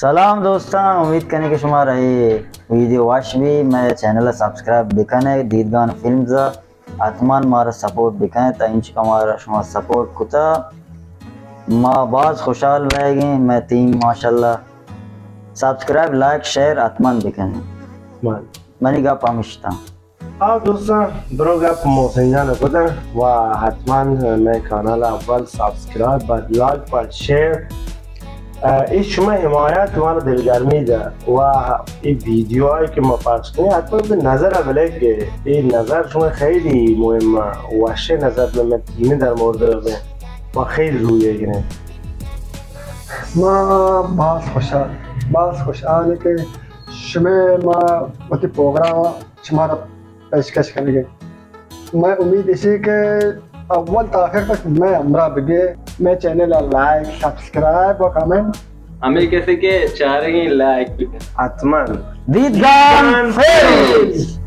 سلام دوستاں، امید کنیں کہ شمارا اے ویڈیو وش بی۔ مئے چینل ءَ سبسکرائب بکنے، دیدگان فلمز ءَ حتماً مارا سپورٹ بکنے، تا انچکا مارا شما سپورٹ کتا ما باز خوشحال بئیگیں۔ مئے ٹیم ماشاءاللہ سبسکرائب، لائک، شیئر حتماً بکنے۔ بلے۔ منی گپ ہمشتاں۔ آ دوستاں، درو گپ محسن جان کتن و حتماً مئے کانال اول سبسکرائب، بعد لائک، بعد شیئر۔ اه، اے شما حمایت مارا دلگرمی دا و اے ویڈیو آئی کہ ما پخش کنیں، حتماً بہ نظر بلگ، اے نظر شما خیلی مہمہ، وشے نظر بہ من تیمی در مورد بہ و خیلی روی گریں۔ ما باز خوشحال، باز خوشحال کہ شمئے ما وتی پروگرام شمارا پیشکش کنگے۔ مئے امید ایشی کہ اول تا آخر تک مئے ہمراہ بگے، مئے چینل ءَ لائک، سبسکرائب و کمنٹ۔ ہمے کسے کہ چارگیں لائک بکن۔ حتماً۔ دیدگان فیلز۔